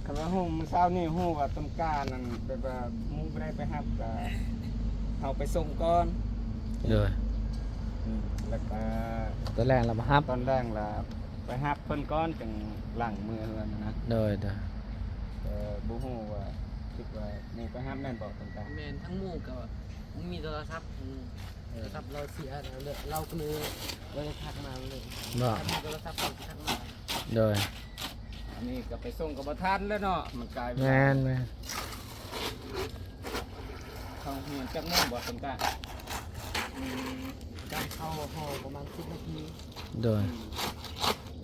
ຄັນວ່າຮູ້ມື້ເຊົ້ານີ້ ຮູ້ວ່າຕົ້ນກ້ານັ້ນ ແບບວ່າໝູ່ບໍ່ໄດ້ໄປຮັບ ກໍເຮົາໄປສົ່ງກ່ອນ. ໂດຍ. ອືມ ແລ້ວກໍຕອນແລງລະມາຮັບ ຕອນແລງລະໄປຮັບເພິ່ນກ່ອນ ຈັ່ງຫຼັ່ງເມືອເຮືອນນະ. ໂດຍ ໂດຍ. ເອີ ບໍ່ຮູ້ວ່າ ຄິດວ່າໝູ່ໄປຮັບແມ່ນບໍ່ ຕົ້ນກ້າ? ແມ່ນ ທັງໝູ່ກໍບໍ່ມີໂທລະສັບ ອືມ ໂທລະສັບລາວເສຍ ລາວ ລາວກໍເລີຍບໍ່ໄດ້ທັກມາເລີຍ. ບໍ່ ຄັນມີໂທລະສັບກໍຊິທັກມາ. ໂດຍ. ອັນນີ້ກໍໄປສົ່ງກໍບໍ່ທັນແລ້ວເນາະ ມັນກາຍເວລາ. ແມ່ນໆ. ເຂົ້າໂຮງຮຽນຈັກໂມງບໍ່ ຕົ້ນກ້າ? ອືມ ການເຂົ້າຫ້ອງປະມານສິບນາທີ. ໂດຍ. ອືມ.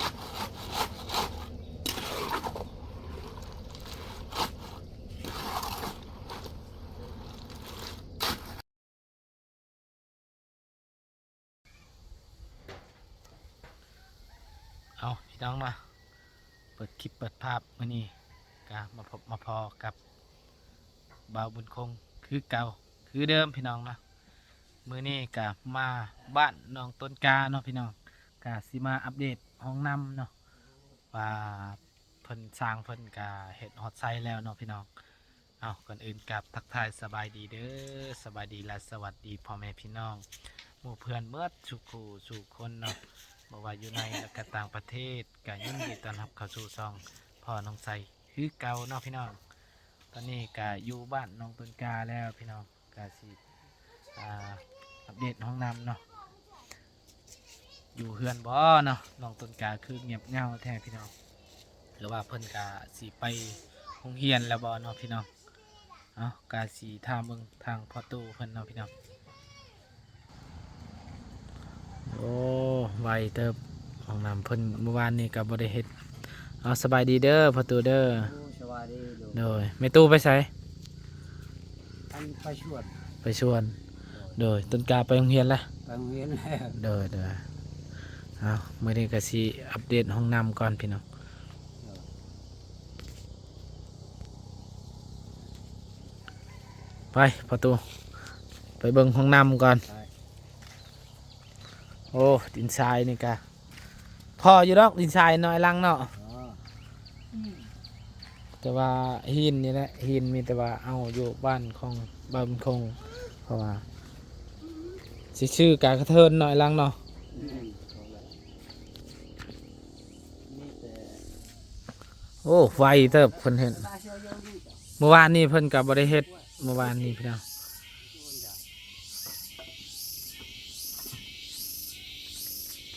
ເອົາ ພີ່ນ້ອງເນາະ ເປີດຄລິບເປີດພາບ ມື້ນີ້ກະມາພົບມາພໍ້ກັບບ່າວບຸນຄົງຄືເກົ່າຄືເດີມ ພີ່ນ້ອງເນາະ. ມື້ນີ້ກະມາບ້ານໜອງຕົ້ນກາເນາະ ພີ່ນ້ອງ ກະຊິມາອັບເດດຫ້ອງນ້ຳເນາະ ວ່າເພິ່ນ ຊ່າງເພິ່ນກະເຮັດຮອດໃສແລ້ວເນາະ ພີ່ນ້ອງ. ເອົາ ກ່ອນອື່ນກາບທັກທາຍສະບາຍດີເດີ ສະບາຍດີ ແລະ ສະຫວັດດີພໍ່ແມ່ພີ່ນ້ອງ ໝູ່ເພື່ອນເໝິດສູ່ຄູ່ສູ່ຄົນເນາະ ບໍ່ວ່າຢູ່ໃນ ແລະ ກະຕ່າງປະເທດ ກະຍິນດີຕ້ອນຮັບເຂົ້າສູ່ຊ່ອງພໍ່ນ້ອງໄຊຄືເກົ່າເນາະ ພີ່ນ້ອງ. ຕອນນີ້ກະຢູ່ບ້ານໜອງຕົ້ນກາແລ້ວ ພີ່ນ້ອງ ກະຊິ ອ່າ ອັບເດດຫ້ອງນ້ຳເນາະ ຢູ່ເຮືອນບໍ່ເນາະ ນ້ອງຕົ້ນກາຄືງຽບເຫງົາແທ້ພີ່ນ້ອງ ຫຼືວ່າເພິ່ນກະຊິໄປໂຮງຮຽນແລ້ວບໍ່ເນາະພີ່ນ້ອງ. ເອົາ ກະຊິຖາມເບິ່ງທາງພໍ່ຕູ້ເພິ່ນເນາະພີ່ນ້ອງ. ໂອ້ ໄວເຕີບ ຫ້ອງນ້ຳເພິ່ນ ມື້ວານນີ້ກະບໍ່ໄດ້ເຮັດ. ເອົາ ສະບາຍດີເດີພໍ່ຕູ້ເດີ. ໂອ້ ສະບາຍດີ. ໂດຍ ແມ່ຕູ້ໄປໃສ? ອັນ ໄປສວນ ໄປສວນ. ໂດຍ ໂດຍ ຕົ້ນກາໄປໂຮງຮຽນລະ? ໄປໂຮງຮຽນແລ້ວ. ໂດຍ ໂດຍ. ເອົາ ມື້ນີ້ກະຊິອັບເດດຫ້ອງນ້ຳກ່ອນພີ່ນ້ອງ. ໂດຍ. ໄປພໍ່ຕູ້ ໄປເບິ່ງຫ້ອງນ້ຳກ່ອນ. ໄປ. ໂອ້ ດິນຊາຍນີ້ກະພໍຢູ່ດອກ ດິນຊາຍເນາະ ອ້າຍຫຼັງເນາະ. ອໍ. ແຕ່ວ່າຫີນນີ້ແຫຼະ ຫີນມີແຕ່ວ່າເອົາຢູ່ບ້ານຂອງບ່າວບຸນຄົງ ເພາະວ່າຊິຊື້ກະກະເທີນເນາະ ອ້າຍຫຼັງເນາະ. ອືມ. ໂອ້ ໄວເຕີບເພິ່ນເຮັດ ມື້ວານນີ້ເພິ່ນກະບໍ່ໄດ້ເຮັດ ມື້ວານນີ້ພີ່ນ້ອງ.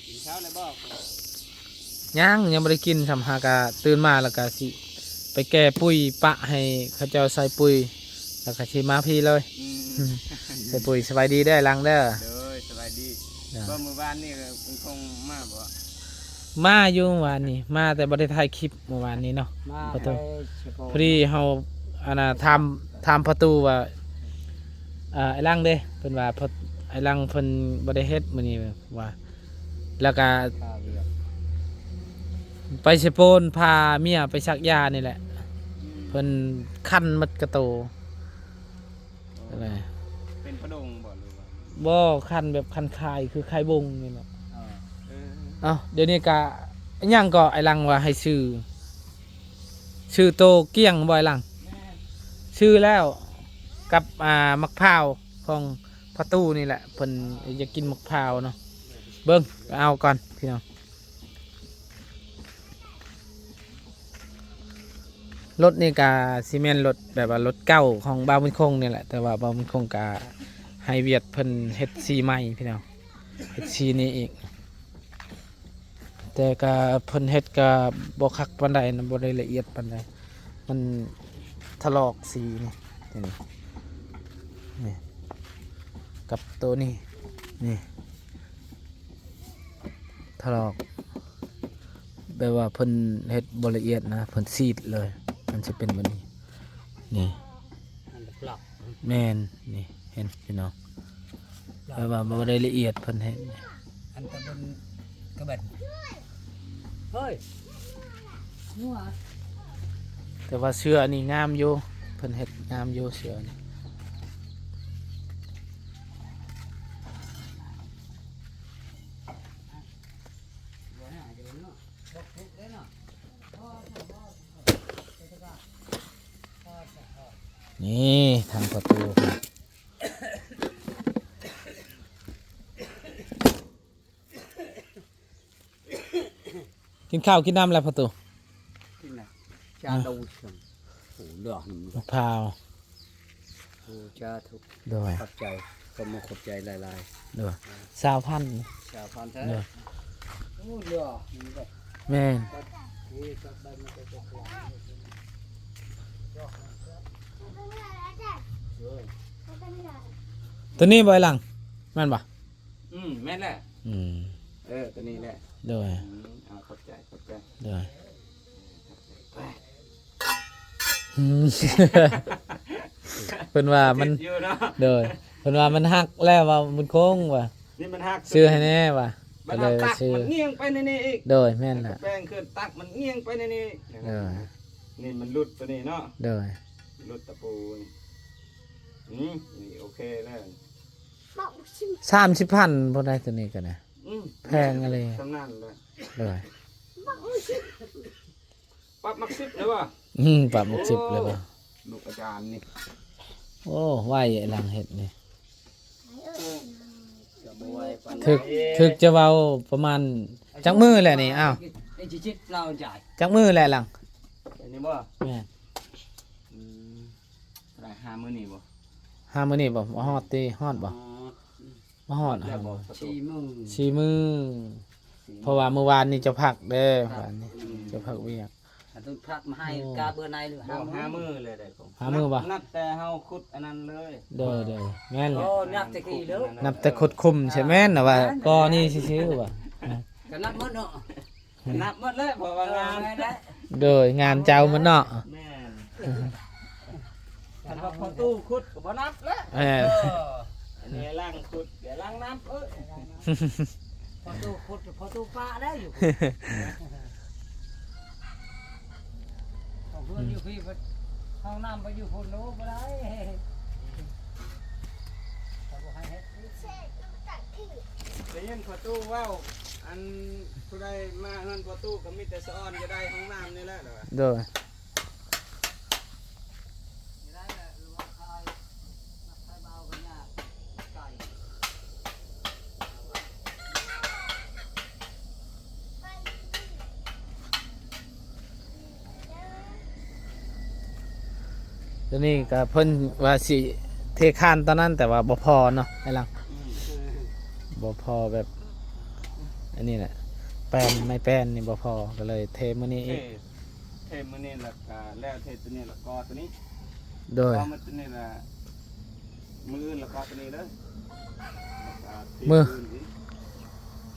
ກິນເຊົ້າແລ້ວບໍ່? ຍັງ ຍັງບໍ່ໄດ້ກິນຊ້ຳ ຫາກະຕື່ນມາແລ້ວກະຊິໄປແກ່ປຸ໋ຍປະໃຫ້ເຂົາເຈົ້າໃສ່ປຸ໋ຍ ແລ້ວກະຊິມາພີ້ເລີຍ. ອືມ ໃສ່ປຸ໋ຍ. ສະບາຍດີເດີ ອ້າຍຫຼັງເດີ. ໂດຍ ສະບາຍດີ. ເອີ ບໍ່ ມື້ວານນີ້ເພິ່ນຄົງມາບໍ່? ມາຢູ່ມື້ວານນີ້ ມາແຕ່ບໍ່ໄດ້ຖ່າຍຄລິບມື້ວານນີ້ເນາະ. ມາ ພໍ່ຕູ້ ພໍດີເຮົາ ອັນນ່າ ຖາມ ຖາມພໍ່ຕູ້ວ່າ ອ່າ ອ້າຍຫຼັງເດ້ ເພິ່ນວ່າ ພໍ່ ອ້າຍຫຼັງເພິ່ນບໍ່ໄດ້ເຮັດມື້ນີ້ວ່າ ແລ້ວກະໄປເຊໂປນ ພາເມຍໄປສັກຢານີ້ແຫຼະ. ອືມ. ເພິ່ນຄັນໝົດກະໂຕ. ອໍ ເປັນປະດົງບໍ່ ຫຼືວ່າ? ບໍ່ ຄັນແບບຄັນຄາຍ ຄືຄາຍບົງນີ້ແຫຼະ. ອໍ ເອີ ເອົ້າ ດຽວນີ້ກະ ຫຍັງກໍ ອ້າຍຫຼັງວ່າໃຫ້ຊື້ ຊື້ໂຕກ້ຽງບໍ່ ອ້າຍຫຼັງ? ແມ່ນ. ຊື້ແລ້ວ ກັບ ອ່າ ໝາກພ້າວຂອງພໍ່ຕູ້ນີ້ແຫຼະ ເພິ່ນຢາກກິນໝາກພ້າວເນາະ. ເບິ່ງ ໄປເອົາກ່ອນພີ່ນ້ອງ. ລົດນີ້ກະຊິແມ່ນລົດແບບວ່າລົດເກົ່າຂອງບ່າວບຸນຄົງນີ້ແຫຼະ ແຕ່ວ່າບ່າວບຸນຄົງກະໃຫ້ວຽດເພິ່ນເຮັດສີໃໝ່ພີ່ນ້ອງ ເຮັດສີນີ້ອີກ ແຕ່ກະເພິ່ນເຮັດກະບໍ່ຄັກປານໃດນະ ບໍ່ໄດ້ລະອຽດປານໃດ ມັນຖະຫຼອກສີນີ້ ນີ້ ນີ້ ກັບໂຕນີ້ ນີ້ ຖະຫຼອກ ແບບວ່າເພິ່ນເຮັດບໍ່ລະອຽດນະ ເພິ່ນສີດເລີຍ ມັນຊິເປັນແບບນີ້ ນີ້ ອັນລັອກ ແມ່ນ ນີ້ ເຫັນພີ່ນ້ອງ ລັອກ ແບບວ່າບໍ່ໄດ້ລະອຽດ ເພິ່ນເຮັດ ອັນຕະເບັນກະແບນ ເຮີ້ຍ ແຕ່ວ່າເສື້ອນີ້ງາມຢູ່ ເພິ່ນເຮັດງາມຢູ່ເສື້ອນີ້. ບໍ່ໜ້າຈະເນາະ ບໍ່ທຸກເດ້ເນາະ ນີ້ທາງປະຕູ ກິນເຂົ້າກິນນ້ຳແລ້ວປະຕູ? ກິນແລ້ວ ຈານ ອ່າ ໂອ້ ເຫຼືອ ມະພ້າວ. ໂອ້ ສາທຸ ໂດຍ ຂອບໃຈ ຂໍຂອບໃຈຫຼາຍໆ ໂດຍ ຊາວພັນ ຊາວພັນແທ້ ໂດຍ ໂອ້ ເຫຼືອ ແມ່ນ ໂຕນີ້ບໍ່ ໄອ້ຫຼັງ ແມ່ນບໍ່? ອືມ ແມ່ນແຫຼະ ອືມ ເອີ ໂຕນີ້ແຫຼະ ໂດຍ ອືມ ເອົາ ຂອບໃຈ ຂອບໃຈ ໂດຍ ເພິ່ນວ່າມັນ ໂດຍ ເພິ່ນວ່າມັນຫັກແລ້ວວ່າບຸນຄົງວ່າ ນີ້ມັນຫັກ ຊື້ໃຫ້ແດ່ວ່າ ກໍເລີຍຊື້ ມັນງຽງໄປໃນນີ້ອີກ ໂດຍ ແມ່ນແຫຼະ ແປງຂຶ້ນ ຕັກມັນງຽງໄປໃນນີ້ ເອີ ນີ້ມັນຫຼຸດໂຕນີ້ເນາະ ໂດຍ ຫຼຸດຕະປູນີ້ ອືມ ນີ້ໂອເຄແລ້ວ ສາມສິບພັນພຸ້ນໃດໂຕນີ້ກໍໄດ້ ອືມ ແພງອີ່ຫຼີ ສ່ຳນັ້ນແຫຼະ ໂດຍ ປັບມັກສິບເລີຍບໍ່? ອືມ ປັບມັກສິບເລີຍບໍ່? ໂອ້ ລູກອາຈານນີ້ ໂອ້ ໄວ ຫຼັງເຮັດນີ້ ກໍບໍ່ໄວປານໃດ ຖືກ ຖືກຈະເວົ້າປະມານຈັກມື້ແຫຼະນີ້? ອ້າວ ຈັກມື້ແຫຼະຫຼັງ? ອັນນີ້ບໍ່? ແມ່ນ ອືມ ເທົ່າໃດ ຫ້າມື້ນີ້ບໍ່? ຫ້າມື້ນີ້ບໍ່? ບໍ່ຮອດຕິ? ຮອດບໍ່? ຮອດ ມາຮອດ ແລ້ວບໍ່? ສີ່ມື້ ສີ່ມື້ ສີ່ມື້ ເພາະວ່າມື້ວານນີ້ເຈົ້າພັກເດ້ ເພາະວ່ານີ້ ອືມ ເຈົ້າພັກວຽກ ຖ້າຕ້ອງພັກມາໃຫ້ ໂອ້ ກະເບື່ອໃນ ຫຼື ຫ້າມື້ ຫ້າມື້ເລີຍໄດ້ ຫ້າມື້ບໍ່? ນັບ ນັບແຕ່ເຮົາຂຸດອັນນັ້ນເລີຍ ໂດຍ ໂດຍ ແມ່ນແຫຼະ ໂອ້ ນັບແຕ່ກີ້ເລີຍ ນັບແຕ່ຂຸດຂຸມ ເອີ ໃຊ່ແມ່ນນະວ່າ ແມ່ນ ກໍນີ້ຊື່ໆວ່າ ກໍນັບໝົດເນາະ ນັບໝົດແລ້ວ ເພາະວ່າງານ ເອີ ແມ່ນແຫຼະ ໂດຍ ງານເຈົ້າໝົດເນາະ ແມ່ນ ຄັນວ່າພໍ່ຕູ້ຂຸດກໍບໍ່ນັບແລ້ວ ເອີ ເອີ ອັນນີ້ຫຼັງຂຸດ ດຽວຫຼັງນັບ ເອີ ພໍ່ຕູ້ຂຸດ ພໍ່ຕູ້ປະແລ້ວຢູ່ ເຮືອນຢູ່ພີ້ ຫ້ອງນ້ຳໄປຢູ່ພຸ້ນ ໂອ້ ບໍ່ໄດ້ ເຂົາບໍ່ໃຫ້ເຮັດ ໄດ້ຍິນພໍ່ຕູ້ເວົ້າ ອັນຜູ້ໃດມາເຮືອນພໍ່ຕູ້ກໍມີແຕ່ສະອອນ ຈະໄດ້ຫ້ອງນ້ຳນີ້ແຫຼະ ໂດຍ ໂຕນີ້ກໍເພິ່ນວ່າຊິເທຄານຕອນນັ້ນ ແຕ່ວ່າບໍ່ພໍເນາະ ໄອ້ຫຼັງ ອືມ ບໍ່ພໍແບບ ອັນນີ້ແຫຼະ ແປ້ນ ໄມ້ແປ້ນນີ້ບໍ່ພໍ ກໍເລີຍເທມື້ນີ້ອີກ ເທ ເທມື້ນີ້ ແລ້ວກໍແລ້ວເທໂຕນີ້ ແລ້ວກໍໂຕນີ້ ໂດຍ ກໍມື້ໂຕນີ້ລະ ມື້ອື່ນລະກໍໂຕນີ້ເດີ ມື້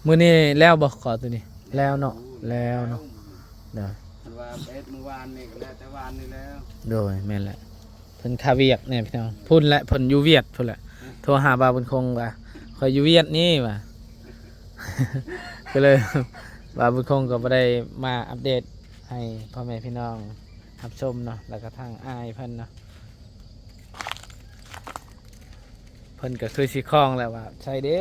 ມື້ນີ້ແລ້ວບໍ່ ກໍໂຕນີ້ ແລ້ວເນາະ ແລ້ວເນາະ ໂດຍ ຄັນວ່າໄປເຮັດມື້ວານນີ້ກໍແລ້ວແຕ່ວານນີ້ແລ້ວ ໂດຍ ແມ່ນແຫຼະ ເພິ່ນຄາວຽກແດ່ພີ່ນ້ອງ ພຸ້ນແຫຼະ ເພິ່ນຢູ່ຫວຽດພຸ້ນແຫຼະ ໂທຫາບ່າວບຸນຄົງວ່າ ຂ້ອຍຢູ່ຫວຽດນີ້ວ່າ ກໍເລີຍບ່າວບຸນຄົງກໍບໍ່ໄດ້ມາອັບເດດໃຫ້ພໍ່ແມ່ພີ່ນ້ອງຮັບຊົມເນາະ ແລ້ວກໍທາງອ້າຍເພິ່ນເນາະ ເພິ່ນກໍຄືຊິຄ່ອງແຫຼະວ່າ ໃສເດ້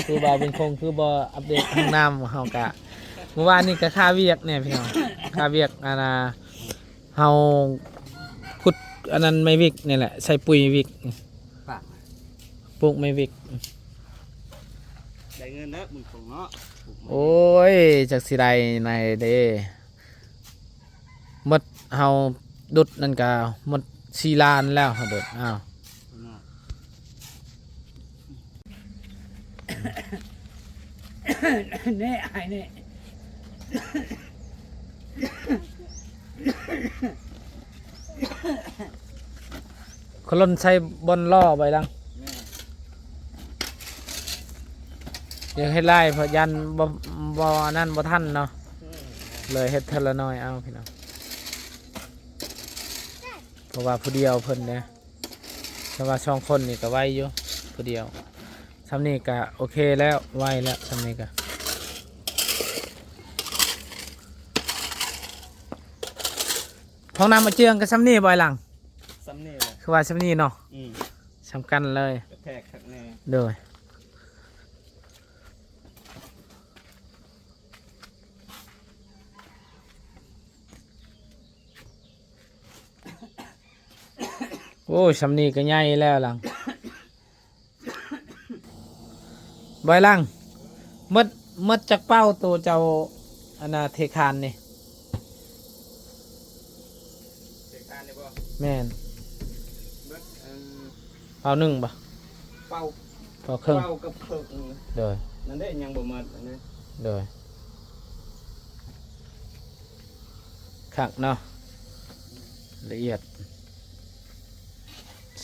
ຄືບ່າວບຸນຄົງຄືບໍ່ອັບເດດຫ້ອງນ້ຳ ເຮົາກະ ມື້ວານນີ້ກໍຄາວຽກແດ່ພີ່ນ້ອງ ຄາວຽກ ອັນນ່າ ເຮົາຂຸດອັນນັ້ນໄມ້ວິກນີ້ແຫຼະ ໃສ່ປຸ໋ຍວິກ ປູກໄມ້ວິກ ໄດ້ເງິນແລ້ວບຸນຄົງເນາະ ປູກໄມ້ວິກ ໂອ້ຍ ຈັກຊິໄດ້ໃນເດ້ ໝົດເຮົາດຸດນັ້ນກະໝົດສີ່ລ້ານແລ້ວ ເຮົາດຸດ ອ້າວ ແນ່ ອ້າຍແນ່ ໂຄລົນໃສ່ບ່ອນລໍ້ໄວ້ຫຼັງ ແມ່ນ ຢາກເຮັດຫຼາຍ ເພາະຢ້ານບໍ່ ບໍ່ອັນນັ້ນ ບໍ່ທັນເນາະ ອືມ ເລີຍເຮັດເທື່ອລະໜ້ອຍເອົາ ພີ່ນ້ອງ ເພາະວ່າຜູ້ດຽວເພິ່ນເດ້ ຖ້າວ່າສອງຄົນນີ້ກໍໄວຢູ່ ຜູ້ດຽວ ຊ່ຳນີ້ກໍໂອເຄແລ້ວ ໄວແລ້ວ ຊ່ຳນີ້ກໍ ຫ້ອງນ້ຳອາເຈືອງກໍຊ່ຳນີ້ບໍ່ ໄອ້ຫຼັງ? ຊ່ຳນີ້ແຫຼະ ຄືວ່າຊ່ຳນີ້ເນາະ ອືມ ຊ່ຳກັນເລີຍ ກະແທກຄັກແນ່ ໂດຍ. ໂອ້ຍ ຊ່ຳນີ້ກໍໃຫຍ່ແລ້ວຫຼັງ. ບອຍຫຼັງ ໝົດ ໝົດຈັກເປົ້າໂຕເຈົ້າ ອັນນ່າ ເທຄານນີ້? ເທຄານນີ້ບໍ່? ແມ່ນ. ໝົດ ເອີ ເປົ້າໜຶ່ງບໍ່? ເປົ້າ ເປົ້າເຄິ່ງ ເປົ້າກັບເຄິ່ງ. ໂດຍ. ນັ້ນເດ້ ຍັງບໍ່ໝົດ ອັນນີ້. ໂດຍ. ຄັກເນາະ ລະອຽດ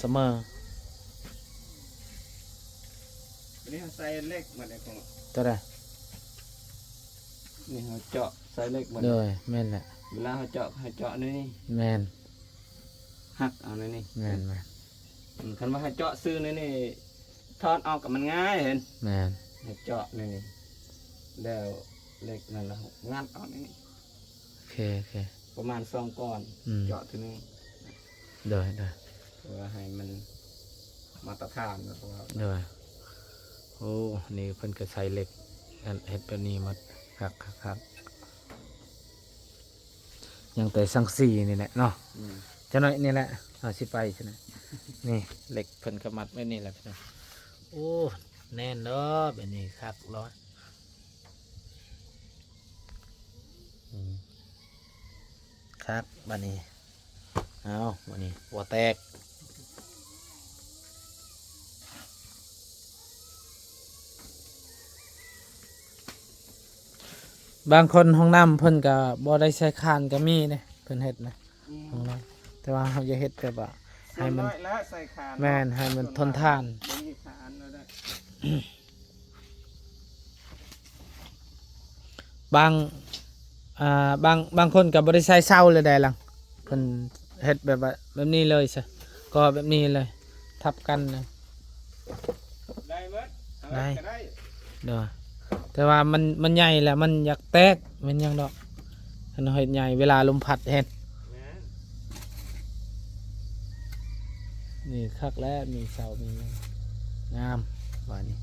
ສະເໝີ. ອັນນີ້ເຮົາໃສ່ເຫຼັກໝົດເດ້ ຕົວໃດ? ນີ້ເຮົາເຈາະໃສ່ເຫຼັກໝົດ. ໂດຍ ແມ່ນແຫຼະ. ເວລາເຮົາເຈາະ ເຮົາເຈາະໃນນີ້. ແມ່ນ. ຫັກເອົາໃນນີ້. ແມ່ນໆ. ອືມ ຄັນວ່າເຮົາເຈາະຊື່ໃນນີ້ ຖອດອອກກໍມັນງ່າຍ ເຫັນ? ແມ່ນ. ເຮົາເຈາະໃນນີ້ ແລ້ວເຫຼັກນັ້ນລະງັດອອກໃນນີ້. ໂອເຄ ໂອເຄ ປະມານສອງກ້ອນ. ອືມ ເຈາະເທື່ອໜຶ່ງ. ໂດຍ ໂດຍ. ເພື່ອໃຫ້ມັນມາດຕະຖານ ເພາະວ່າ ໂດຍ. ໂອ້ ນີ້ເພິ່ນກໍໃສ່ເຫຼັກ ອັນ ເຮັດແບບນີ້ໝົດ. ຄັກໆໆ. ຍັງແຕ່ສັງກະສີນີ້ແຫຼະເນາະ. ອືມ ຈັກໜ້ອຍນີ້ແຫຼະ ເຮົາຊິໄປຊັ້ນນະ. ນີ້ເຫຼັກເພິ່ນກໍມັດໄວ້ນີ້ແຫຼະພີ່ນ້ອງ. ໂອ້ ແໜ້ນເນາະ ແບບນີ້ຄັກຫຼາຍ. ອືມ ຄັກບາດນີ້. ເອົາ ບາດນີ້ບໍ່ແຕກ. ບາງຄົນຫ້ອງນ້ຳເພິ່ນກໍບໍ່ໄດ້ໃສ່ຄານກໍມີເດ້ ເພິ່ນເຮັດນະ. ອືມ ຫ້ອງນ້ຳ ແຕ່ວ່າເຮົາຢາກເຮັດແບບວ່າໃຫ້ມັນ ສ່ວນໜ້ອຍລະໃສ່ຄານ. ແມ່ນ ເນາະ ໃຫ້ມັນ ສ່ວນ ທົນທານ. ບໍ່ມີຄານແລ້ວເດ້. ບາງ ອ່າ ບາງ ບາງຄົນກໍບໍ່ໄດ້ໃສ່ເສົາເລີຍໃດ໋ຫຼັງ ເພິ່ນເຮັດແບບວ່າແບບນີ້ເລີຍຊະ ກໍແບບນີ້ເລີຍ ທັບກັນນະ. ໄດ້ເບິດ ເອົາ ໄດ້ ໄດ້ກໍໄດ້. ໂດຍ. ແຕ່ວ່າມັນ ມັນໃຫຍ່ແລ້ວມັນຢາກແຕກ ແມ່ນຫຍັງດອກ ຄັນເຮົາເຮັດໃຫຍ່ ເວລາລົມພັດເຫັນ. ແມ່ນ. ນີ້ຄັກແລ້ວ ມີເສົາມີຫຍັງ ງາມບາດນີ້.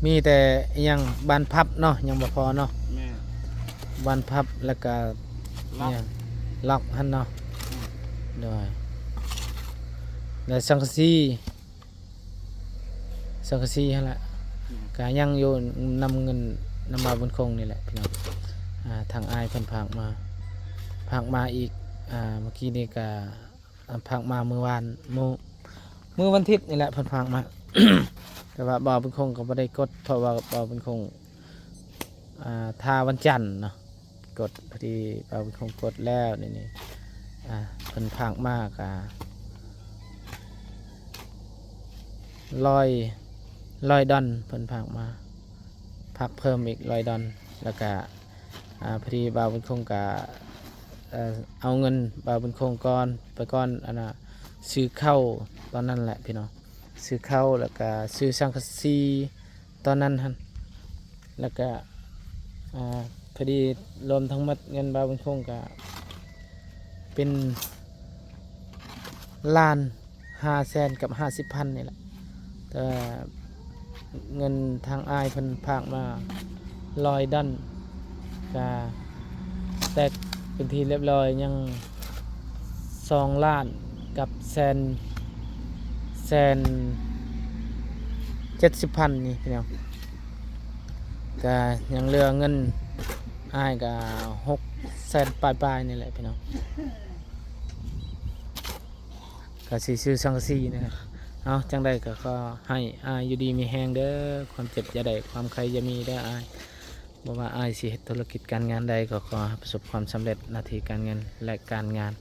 ມີແຕ່ອີ່ຫຍັງ ບານພັບເນາະ ຍັງບໍ່ພໍເນາະ. ແມ່ນ. ບານພັບ ແລ້ວກະ ລັອກ ອີ່ຫຍັງ ລັອກຫັ້ນເນາະ. ອືມ ໂດຍ. ແລ້ວສັງກະສີ ສັງກະສີຫັ້ນແຫຼະ. ອືມ ກະຍັງຢູ່ນຳເງິນ ນຳບ່າວບຸນຄົງນີ້ແຫຼະພີ່ນ້ອງ. ອ່າ ທາງອ້າຍເພິ່ນຝາກມາ ຝາກມາອີກ. ອ່າ ເມື່ອກີ້ນີ້ກະ ອ່າ ຝາກມາມື້ວານ ມື້ ມື້ວັນທິດນີ້ແຫຼະເພິ່ນຝາກມາ. ແຕ່ວ່າບ່າວບຸນຄົງກໍບໍ່ໄດ້ກົດ ເພາະວ່າບ່າວບຸນຄົງ ອ່າ ຖ້າວັນຈັນເນາະ ກົດ ພໍດີບ່າວບຸນຄົງກົດແລ້ວນີ້ ນີ້ ອ່າ ເພິ່ນຝາກມາກະ ຮ້ອຍ ຮ້ອຍດອນ ເພິ່ນຝາກມາ ຝາກເພີ່ມອີກຮ້ອຍດອນ. ແລ້ວກະ ອ່າ ພໍດີບ່າວບຸນຄົງກະ ເອີ ເອົາເງິນບ່າວບຸນຄົງກ່ອນ ໄປກ່ອນ ອັນນ່າ ຊື້ເຂົ້າຕອນນັ້ນແຫຼະພີ່ນ້ອງ ຊື້ເຂົ້າ ແລ້ວກະຊື້ສັງກະສີ ຕອນນັ້ນຫັ້ນ ແລ້ວກະ ອ່າ ພໍດີລວມທັງໝົດເງິນບ່າວບຸນຄົງກະເປັນລ້ານຫ້າແສນກັບຫ້າສິບພັນນີ້ແຫຼະ. ແຕ່ເງິນທາງອ້າຍເພິ່ນຝາກມາຮ້ອຍດອນ ກະແຕກເປັນທີ່ລຽບຮ້ອຍ ຍັງ ສອງລ້ານກັບແສນ ແສນເຈັດສິບພັນນີ້ພີ່ນ້ອງ. ກະຍັງເຫຼືອເງິນອ້າຍກະຫົກແສນປາຍໆນີ້ແຫຼະພີ່ນ້ອງ. ກະຊິຊື້ສັງກະສີນີ້ແຫຼະ. ເອົາ ຈັ່ງໃດກະຂໍໃຫ້ອ້າຍຢູ່ດີມີແຮງເດີ ຄວາມເຈັບຢ່າໄດ້ ຄວາມໄຂ້ຢ່າມີເດີອ້າຍ. ບໍ່ວ່າອ້າຍຊິເຮັດທຸລະກິດການງານໃດ ກໍຂໍໃຫ້ປະສົບຄວາມສຳເລັດໜ້າທີ່ການເງິນ ແລະ ການງານ.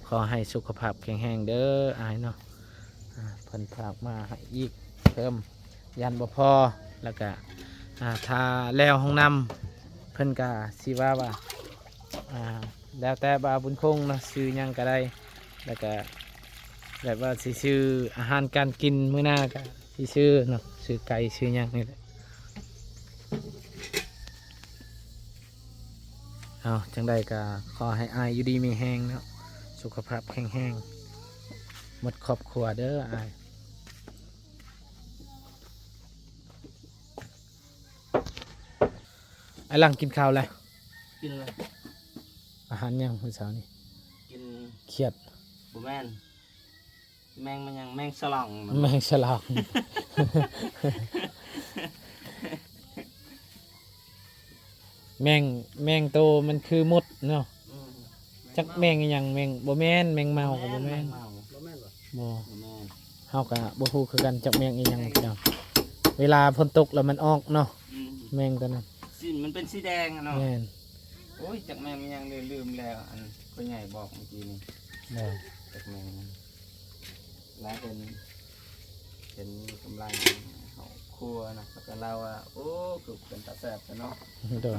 ຂໍໃຫ້ສຸຂະພາບແຂງແຮງເດີອ້າຍເນາະ. ອ່າ ເພິ່ນຝາກມາໃຫ້ອີກເພີ່ມ ຢ້ານບໍ່ພໍ. ແລ້ວກະ ອ່າ ຖ້າແລ້ວຫ້ອງນ້ຳ ເພິ່ນກະຊິວ່າວ່າ ອ່າ ແລ້ວແຕ່ບ່າວບຸນຄົງເນາະ ຊື້ຫຍັງກະໄດ້. ແລ້ວກະແບບວ່າຊິຊື້ອາຫານການກິນມື້ໜ້າກະຊິຊື້ເນາະ ຊື້ໄກ່ຊື້ຫຍັງນີ້ແຫຼະ. ເອົາ ຈັ່ງໃດກະຂໍໃຫ້ອ້າຍຢູ່ດີມີແຮງເນາະ ສຸຂະພາບແຂງແຮງໝົດຄອບຄົວເດີອ້າຍ. ອ້າຍຫຼັງກິນເຂົ້າແລ້ວ? ກິນແລ້ວ. ອ່າ ອາຫານຫຍັງມື້ເຊົ້ານີ້? ກິນຂຽດ. ບໍ່ແມ່ນ ແມງ ແມ່ນຫຍັງ? ແມງສະຫຼອງ. ແມງສະຫຼອງ. ແມງ ແມງໂຕມັນຄືມົດເນາະ. ອືມ ຈັກແມງອີ່ຫຍັງ ແມງ ບໍ່ແມ່ນ ແມງເມົາກໍບໍ່ແມ່ນ. ບໍ່ແມ່ນຫວາ? ບໍ່ ບໍ່ ບໍ່ແມ່ນ. ເຮົາກໍບໍ່ຮູ້ຄືກັນ ຈັກແມງອີ່ຫຍັງພີ່ນ້ອງ. ເວລາຝົນຕົກແລ້ວມັນອອກເນາະ. ອືມ ແມງຕົວນັ້ນ ສີ ມັນເປັນສີແດງອະເນາະ. ແມ່ນ. ໂອ້ຍ ຈັກແມງອີ່ຫຍັງເລີຍ ລືມແລ້ວ ອັນພໍ່ໃຫຍ່ບອກເມື່ອກີ້ນີ້. ແມ່ນ. ຈັກແມງ ລາວເປັນ ເປັນກຳລັງເຂົ້າຄົວນະ ແລ້ວກໍລາວວ່າ ໂອ້ ຄືເປັນຕາແຊບແທ້ເນາະ. ໂດຍ.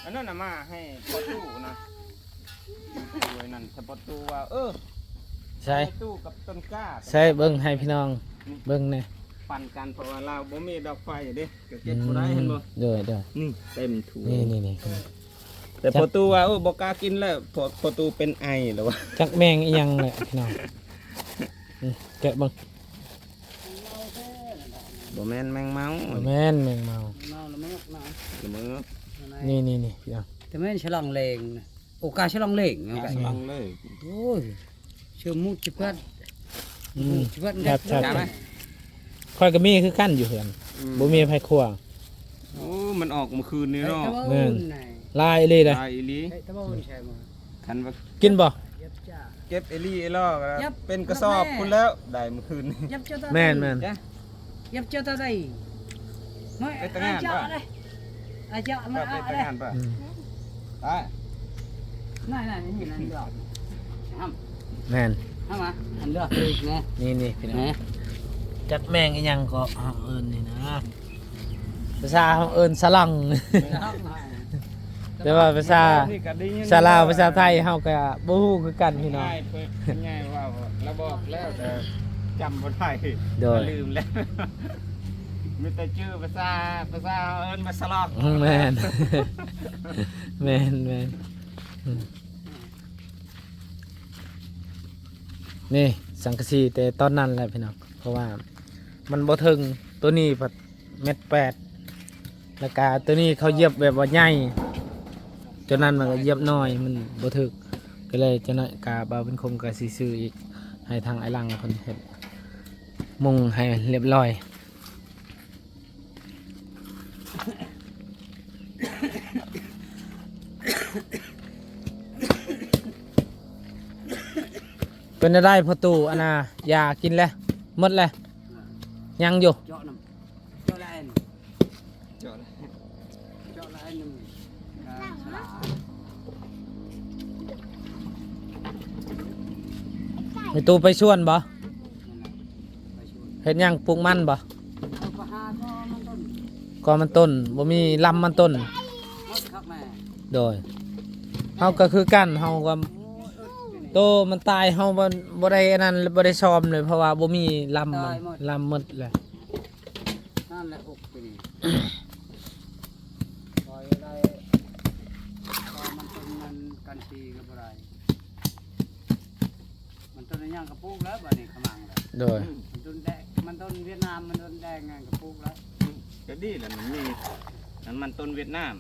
ອັນນັ້ນນະມາໃຫ້ພໍ່ຕູ້ນະ ໂດຍນັ້ນ ສະປອດຕູ້ວ່າ ເອີ ໃສ່ຕູ້ກັບຕົ້ນກ້າ ໃສ່ເບິ່ງໃຫ້ພີ່ນ້ອງເບິ່ງແດ່ ປັ່ນກັນ ເພາະວ່າລາວບໍ່ມີດອກໄຟເດ້ ກໍເກັບບໍ່ໄດ້ ອືມ ເຫັນບໍ່? ໂດຍໆ ນີ້ເຕັມຖ້ວຍ ນີ້ໆໆ. ແຕ່ພໍ່ຕູ້ວ່າ ໂອ້ ບໍ່ກ້າກິນແລ້ວ ພໍ່ຕູ້ເປັນໄອແລ້ວວ່າ. ຈັກແມງອີ່ຫຍັງແຫຼະພີ່ນ້ອງ. ອືມ ແກະເບິ່ງ. ບໍ່ແມ່ນແມງເມົາ. ບໍ່ແມ່ນແມງເມົາ. ເມົາລະເມີກນະ ລະເມີກ. ນີ້ໆໆ ພີ່ນ້ອງ ແຕ່ແມ່ນສະຫຼອງເລງນະ. ໂອກາສະຫຼອງເລງ ສະຫຼອງເລງ. ໂອ້ຍ ເຊື່ອໝູດຈິບກັດ ອືມ ໝູດຈິບກັດ. ຂ້ອຍກໍມີຄືກັນຢູ່ເຮືອນ. ອືມ ບໍ່ມີໃຜຄົວ. ໂອ້ ມັນອອກມື້ຄືນນີ້ເນາະ. ແມ່ນ ຫຼາຍອີ່ຫຼີເດ້ ຫຼາຍອີ່ຫຼີ. ຄັນວ່າກິນບໍ່? ເກັບອີ່ຫຼີອີ່ລໍ ເປັນກະສອບພຸ້ນແລ້ວ ໄດ້ມື້ຄືນນີ້. ແມ່ນໆ. ໄປແຕ່ງງານປະ? ອາຈະມາເອົາເດ້ ໄປແຕ່ງງານປະ? ອືມ ໄປ. ນັ້ນໆ ນີ້ນັ້ນດອກ ແມ່ນ ເອົາມາ ອັນດອກອີກນະ. ນີ້ໆ ພີ່ນ້ອງ ຈັກແມງອີ່ຫຍັງເກາະ ເຮົາເອີ້ນນີ້ນະ ພາສາເຮົາເອີ້ນສະລັງ. ແຕ່ວ່າພາສາ ພາສາລາວ ພາສາໄທເຮົາກໍບໍ່ຮູ້ຄືກັນພີ່ນ້ອງ. ຍາຍເພິ່ນ ຍາຍເວົ້າ ລະບອກແລ້ວແຕ່ຈຳບໍ່ໄດ້. ໂດຍ ລືມແລ້ວ ມີແຕ່ຈື່ພາສາ ພາສາເຮົາເອີ້ນວ່າສະລັອງ. ແມ່ນ ແມ່ນໆ. ອືມ ນີ້ສັງກະສີແຕ່ຕອນນັ້ນແຫຼະພີ່ນ້ອງ ເພາະວ່າມັນບໍ່ເຖິງ ໂຕນີ້ພັດແມັດແປດ ແລ້ວກະໂຕນີ້ເຂົາຢຽບແບບວ່າໃຫຍ່ ໂຕນັ້ນມັນກໍຢຽບນ້ອຍ ມັນບໍ່ຖືກ ກໍເລີຍຈັກໜ້ອຍກະບ່າວບຸນຄົມກໍຊິຊື້ອີກ ໃຫ້ທາງອ້າຍຫຼັງເພິ່ນເຮັດມຸງໃຫ້ລຽບລ້ອຍ. ເປັນແນວໃດພໍ່ຕູ້ ອັນນ່າ ຢາກິນແລ້ວ ໝົດແລ້ວ? ຍັງຢູ່ ເຈາະນ້ຳ ເຈາະລະອັນ ເຈາະລະ ເຈາະລະອັນໜຶ່ງ. ແມ່ຕູ້ໄປສວນບໍ່? ເຮັດຫຍັງ? ປູກມັນບໍ່? ກໍມັນຕົ້ນ ບໍ່ມີລຳມັນຕົ້ນ. ໂດຍ ເຮົາກໍຄືກັນ ເຮົາກໍ ໂຕມັນຕາຍ ເຮົາບໍ່ ບໍ່ໄດ້ອັນນັ້ນ ບໍ່ໄດ້ຊອມເລີຍ ເພາະວ່າບໍ່ມີລຳມັນ ລຳໝົດແລ້ວ. ນັ້ນແຫຼະ ຫົກປີນີ້ ປ່ອຍໄດ້ ເພາະມັນຕົ້ນນັ້ນກັນຊີກໍບໍ່ໄດ້ ມັນຕົ້ນຫຍັງກໍປູກແລ້ວ ບາດນີ້ຂະມັງແລ້ວ. ໂດຍ ມັນຕົ້ນແດງ ມັນຕົ້ນຫວຽດນາມ ມັນຕົ້ນແດງຫຍັງກໍປູກແລ້ວ. ອືມ ກໍດີແລ້ວ ມັນມີ ອັນມັນຕົ້ນຫວຽດນາມ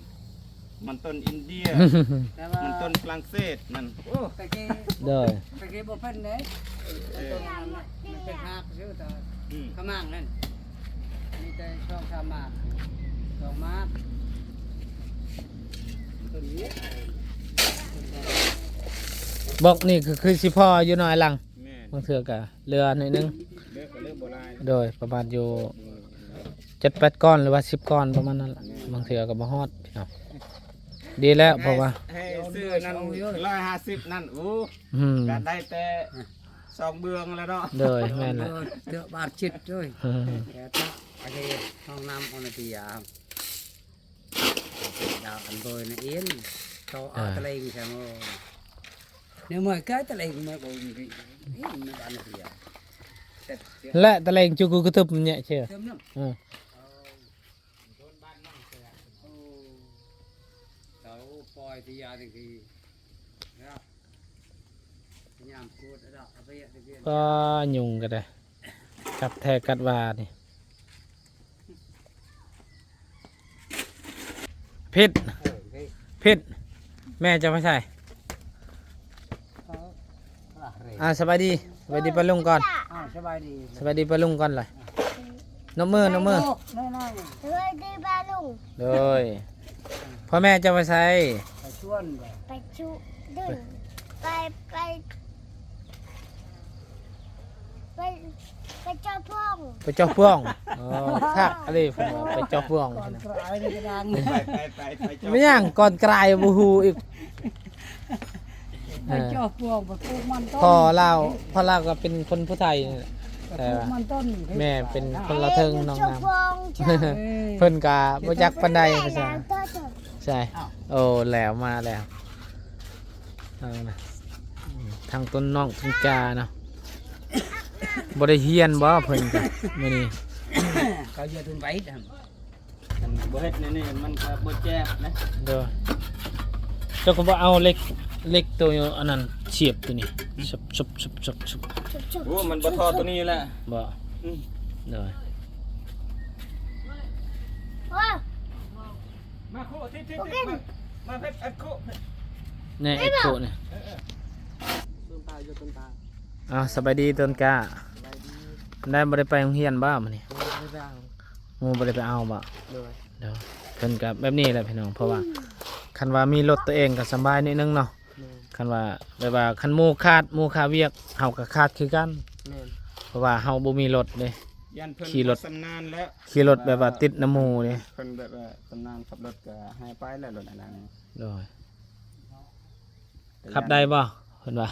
ມັນຕົ້ນອິນເດຍ ແຕ່ວ່າມັນຕົ້ນຝຣັ່ງເສດນັ້ນ. ໂອ້ ຕະກີ້ ໂດຍ ຕະກີ້ບໍ່ເປັນເດ້. ເອີ ມັນເປັນຮາກຊື່ ແຕ່ ອືມ ຂະໝາງນັ້ນ ມີແຕ່ສອງສາມໝາກ ສອງໝາກ. ຕົ້ນນີ້ ບອກນີ້ຄື ຄືຊິພໍຢູ່ເນາະ ອ້າຍຫຼັງ. ແມ່ນ ບາງເທື່ອກໍເຫຼືອໜ້ອຍໜຶ່ງ ເຫຼືອກໍເຫຼືອບໍ່ຫຼາຍ. ໂດຍ ປະມານຢູ່ ເຈັດແປດກ້ອນ ຫຼືວ່າສິບກ້ອນ ປະມານນັ້ນແຫຼະ. ແມ່ນ ບາງເທື່ອກໍບໍ່ຮອດພີ່ນ້ອງ. ດີແລ້ວ ໃຫ້ ເພາະວ່າ ໃຫ້ຊື້ນັ້ນ ຮ້ອຍຫ້າສິບນັ້ນ ໂອ້ ອືມ ກໍໄດ້ແຕ່ສອງເບື້ອງແລ້ວເນາະ. ໂດຍ ແມ່ນແຫຼະ ເທື່ອບາດຈິດໂດຍ. ແຕ່ຖ້າອັນນີ້ຫ້ອງນ້ຳ ຫ້ອງນ້ຳທີ່ຢາ ດາວອັນເບີນະເອັນ ໂຕ ອ່າ ອາຕະເລັງແຊມ ແນວເມື່ອຍກາຍຕະເລັງເມື່ອຍບໍ່ມີ ອີ່ມັນບານນະເປີຍ ແລະຕະເລັງຈຸກຸກະຕຶບແຍະເຊື່ອ ເຕີມນ້ຳ ເອີ ໂອ້ ເຕົາປ່ອຍທີ່ຢານີ້ຄື ແລ້ວ ພະຍາຍາມກວດລະດັບອະໄປຍະຕະເກນ ກໍຍຸງກໍໄດ້ ກັດແທ້ກັດວ່ານີ້. ເພັດ ເອີ ເພັດ ເພັດ ແມ່ເຈົ້າໄປໃສ? ເອີ ອ່າ ສະບາຍດີ ສະບາຍດີປ້າລຸງກ່ອນ ອ້າວ ສະບາຍດີ ສະບາຍດີປ້າລຸງກ່ອນລະ ນົບມື ນົບມື ສະບາຍດີປ້າລຸງ ໂດຍ ພໍ່ແມ່ເຈົ້າໄປໃສ? ໄປສວນ ໄປຊຸດຶງ ໄປ ໄປ ໄປ ໄປເຈາະປອງ ໄປເຈາະປອງ ອໍ ຄັກອີ່ຫຼີ ເພິ່ນວ່າໄປເຈາະປອງ ກ່ອນກາຍນີ້ກໍດັງ ໄປ ໄປ ໄປ ໄປເຈາະ ແມ່ນຫຍັງ ກ່ອນກາຍບໍ່ຮູ້ອີກ ໄປເຈາະປອງ ໄປປູກມັນຕົ້ນ ພໍ່ລາວ ພໍ່ລາວກໍເປັນຄົນຜູ້ໄທນີ້ແຫຼະ ໄປປູກມັນຕົ້ນ ແມ່ເປັນຄົນລະເທິງ ນ້ອງນຳ ເອີ ເພິ່ນກໍບໍ່ຈັກປານໃດ ພາສາ ໃຊ່ ໂອ້ ແລ້ວ ມາແລ້ວ ເອົານະ ອືມ ທັງຕົ້ນນ້ອງຕົ້ນກາເນາະ ບໍ່ໄດ້ຮຽນບໍ່ເພິ່ນກະມື້ນີ້ ເຂົາເຮັດເພິ່ນໄວ້ ຄັນບໍ່ເຮັດແນວນີ້ມັນກະບໍ່ແຈບນະ ໂດຍ ເຈົ້າກໍບໍ່ເອົາເຫຼັກ ເຫຼັກໂຕອັນນັ້ນສຽບໂຕນີ້ ອືມ ຊຸບໆໆໆ ໂອ້ ມັນບໍ່ທໍ່ໂຕນີ້ແຫຼະ ບໍ່ ອືມ ໂດຍ ໂອ້ ມາໂຄ ທິດໆ ມາ ມາເພັດ ອັດໂຄ ແນ່ ເອັດໂຄນີ້ ເອີ ເອີ ຕົ້ນຕາຢູ່ຕົ້ນຕາ ອ້າວ ສະບາຍດີຕົ້ນກ້າ ສະບາຍດີ ໄດ້ ບໍ່ໄດ້ໄປໂຮງຮຽນບໍ່ມື້ນີ້? ບໍ່ໄດ້ໄປເອົາ ໂອ້ ບໍ່ໄດ້ໄປເອົາບໍ່? ໂດຍ ໂດຍ ເພິ່ນກໍແບບນີ້ແຫຼະພີ່ນ້ອງ ເພາະວ່າ ອືມ ຄັນວ່າມີລົດຕົວເອງກໍສະບາຍໜ້ອຍໜຶ່ງເນາະ ແມ່ນ ຄັນວ່າ ແບບວ່າ ຄັນໝູ່ຂາດ ໝູ່ຄາວຽກ ເຮົາກໍຂາດຄືກັນ ແມ່ນ ເພາະວ່າເຮົາບໍ່ມີລົດເດ້ ຢ້ານເພິ່ນ ຂີ່ລົດ ບໍ່ຊຳນານແລ້ວ ຂີ່ລົດແບບວ່າຕິດນຳໝູ່ເດ້ ເພິ່ນແບບວ່າຊຳນານຂັບລົດກໍໃຫ້ໄປແລ້ວ ລົດອັນນັ້ນ ໂດຍ ແຕ່ ຂັບໄດ້ບໍ່? ເພິ່ນວ່າ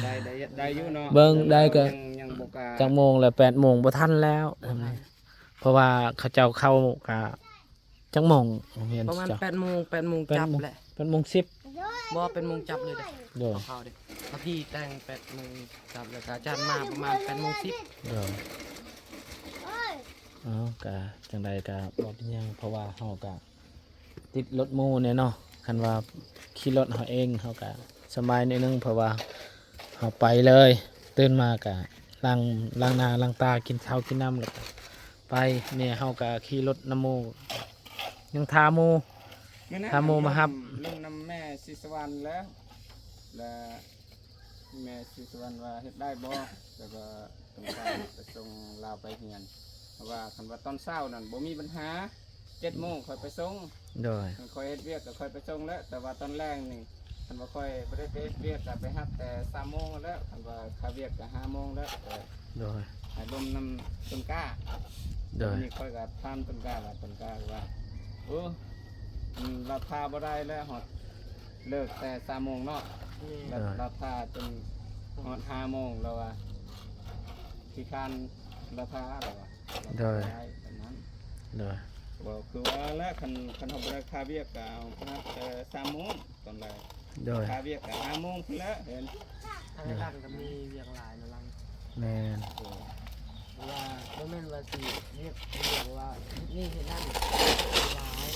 ໄດ້ ໄດ້ ໄດ້ຢູ່ເນາະ ເບິ່ງໄດ້ກໍ ຍັງ ຍັງບໍ່ກ້າ ຈັກໂມງແລ້ວ? ແປດໂມງບໍ່ທັນແລ້ວ ບໍ່ທັນ ເພາະວ່າເຂົາເຈົ້າເຂົ້າກະຈັກໂມງ? ໂຮງຮຽນ ປະມານເຈົ້າ ແປດໂມງ ແປດໂມງຈັບແຫຼະ ແປດໂມງສິບ ບໍ່ ແປດໂມງຈັບເລີຍເດ້ ໂດຍ ເຂົາເຂົ້າເດ້ ເຮົາຂີ່ແຕ່ງແປດໂມງຈັບ ແລ້ວກະອາຈານມາປະມານແປດໂມງສິບ ໂດຍ ເອົ້າ ກະຈັ່ງໃດກະບໍ່ເປັນຫຍັງ ເພາະວ່າເຮົາກະ ຕິດລົດໝູ່ແດ່ເນາະ ຄັນວ່າຂີ່ລົດເຮົາເອງ ເຮົາກະສະບາຍໜ້ອຍໜຶ່ງ ເພາະວ່າເຮົາໄປເລີຍ ຕື່ນມາກະລ້າງ ລ້າງໜ້າລ້າງຕາ ກິນເຂົ້າກິນນ້ຳ ແລ້ວກະໄປ ແມ່ເຮົາກະຂີ່ລົດນຳໝູ່ ຍັງຖ້າໝູ່ ຖ້າໝູ່ມາຮັບ ລົງນຳແມ່ສີສະຫວັນແລ້ວ ແລ້ວ ແມ່ສີສະຫວັນວ່າເຮັດໄດ້ບໍ່ ແລ້ວກໍຕ້ອງການໄປສົ່ງລາວໄປຮຽນ ເພາະວ່າຄັນວ່າຕອນເຊົ້ານັ້ນບໍ່ມີບັນຫາ ເຈັດໂມງຂ້ອຍໄປສົ່ງ ໂດຍ ຄັນຂ້ອຍເຮັດວຽກກໍຂ້ອຍໄປສົ່ງແຫຼະ ແຕ່ວ່າຕອນແລງນີ້ ຄັນວ່າຂ້ອຍບໍ່ໄດ້ໄປເຮັດວຽກກໍໄປຮັບແຕ່ສາມໂມງແລ້ວ ຄັນວ່າຄາວຽກກໍຫ້າໂມງແລ້ວ ໂດຍ ໃຫ້ລົມນຳຕົ້ນກ້າ ໂດຍ ນີ້ຂ້ອຍກໍຖາມຕົ້ນກ້າວ່າ ຕົ້ນກ້າວ່າ ໂອ້ ອືມ ລາວຖ້າບໍ່ໄດ້ແລ້ວ ຮອດ ເລີກແຕ່ສາມໂມງເນາະ ແມ່ນ ລາວ ລາວຖ້າຈົນຮອດຫ້າໂມງ ລາວວ່າຂີ້ຄ້ານ ລາວຖ້າ ລາວວ່າ ໂດຍ ລາວຖ້າໄດ້ປານນັ້ນ ໂດຍ ກໍຄືວ່າແຫຼະ ຄັນ ຄັນເຮົາບໍ່ໄດ້ຄາວຽກກໍເອົານັບແຕ່ສາມໂມງຕອນແລງ ໂດຍ ຄາວຽກກໍຫ້າໂມງພຸ້ນແຫຼະ ເຫັນ ທາງດ້ານກໍມີວຽກຫຼາຍນະ ແມ່ນ ເພາະວ່າບໍ່ແມ່ນວ່າຊິເຮັດ ເພາະວ່າເຮັດນີ້ເຮັດນັ້ນຫຼາຍ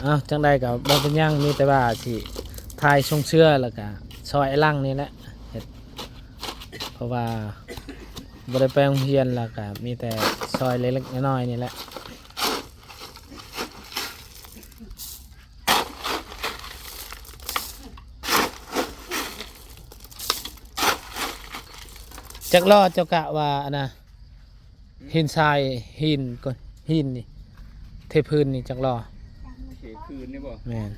ເອົ້າ ຈັ່ງໃດກໍບໍ່ເປັນຫຍັງ ມີແຕ່ວ່າຊິຖ່າຍຊົງເຊືອ ແລ້ວກໍຊ່ອຍອ້າຍຫຼັງນີ້ແຫຼະເຮັດ ເພາະວ່າບໍ່ໄດ້ໄປໂຮງຮຽນ ແລ້ວກໍມີແຕ່ຊ່ອຍເລັກໆນ້ອຍໆນີ້ແຫຼະ. ຈັກລໍ້ເຈົ້າກະວ່າອັນນະ ຫີນຊາຍ ຫີນກ່ອນ ຫີນນີ້ ເທພື້ນນີ້ຈັກລໍ້? ເທພື້ນນີ້ບໍ່? ແມ່ນ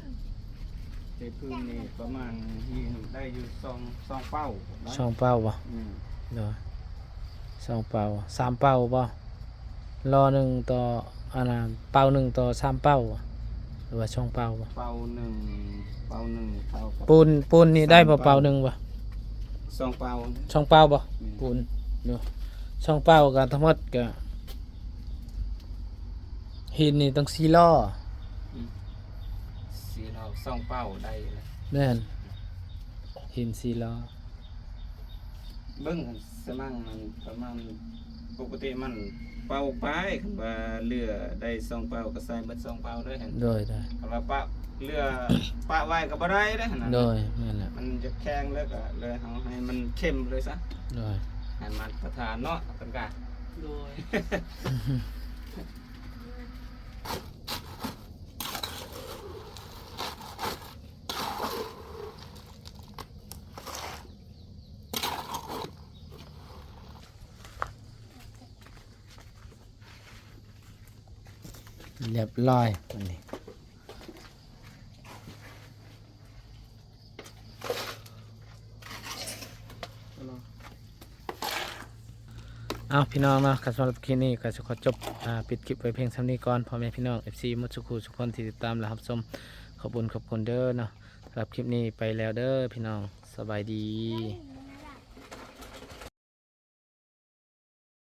ເທພື້ນນີ້ປະມານຫີນໄດ້ຢູ່ສອງ ສອງເປົາ ສອງເປົາບໍ່? ອືມ ໂດຍ ສອງເປົາ ສາມເປົາບໍ່? ລໍ້ໜຶ່ງຕໍ່ ອັນນະ ເປົາໜຶ່ງຕໍ່ສາມເປົາ ຫຼືວ່າສອງເປົາ? ເປົາໜຶ່ງ ເປົາໜຶ່ງເທົ່າກັບ ປູນ ປູນນີ້ໄດ້ບໍ່ ສາມເປົາ ເປົາໜຶ່ງບໍ່? ສອງເປົາ ສອງເປົາບໍ່? ແມ່ນ ປູນຢູ່ ສອງເປົາກໍທັງໝົດກໍ ຫີນນີ້ຕ້ອງສີ່ລໍ້ ອືມ ສີ່ລໍ້ ສອງເປົາໄດ້ແລ້ວ ແມ່ນ ຫີນສີ່ລໍ້. ເບິ່ງສະມັງມັນປະມານ ປົກກະຕິມັນເປົາປາຍ ຄັນວ່າເຫຼືອໄດ້ສອງເປົາກໍໃສ່ເບິດສອງເປົາເດີຫັ້ນ ໂດຍ ໂດຍ ຄັນວ່າປະເຫຼືອປະໄວ້ກໍບໍ່ໄດ້ເດ້ຫັ້ນນະ ໂດຍ ແມ່ນແຫຼະ ມັນຈະແຂງແລ້ວກໍເລີຍເຮົາໃຫ້ມັນເຂັ້ມເລີຍຊະ ໂດຍ ໃຫ້ມາດຕະຖານເນາະ ເພິ່ນກະ ໂດຍ. ຮຽບຮ້ອຍບັດນີ້. ເອົາ ພີ່ນ້ອງເນາະ ກໍສຳລັບຄລິບນີ້ກໍຊິຂໍຈົບ ອ່າ ປິດຄລິບໄວ້ພຽງສ່ຳນີ້ກ່ອນ. ພໍ່ແມ່ພີ່ນ້ອງ ເອັຟຊີ ໝົດສູ່ຄູ່ສູ່ຄົນທີ່ຕິດຕາມ ແລະ ຮັບຊົມ ຂອບຄຸນ ຂອບຄຸນເດີເນາະ. ສຳລັບຄລິບນີ້ໄປແລ້ວເດີພີ່ນ້ອງ ສະບາຍດີ.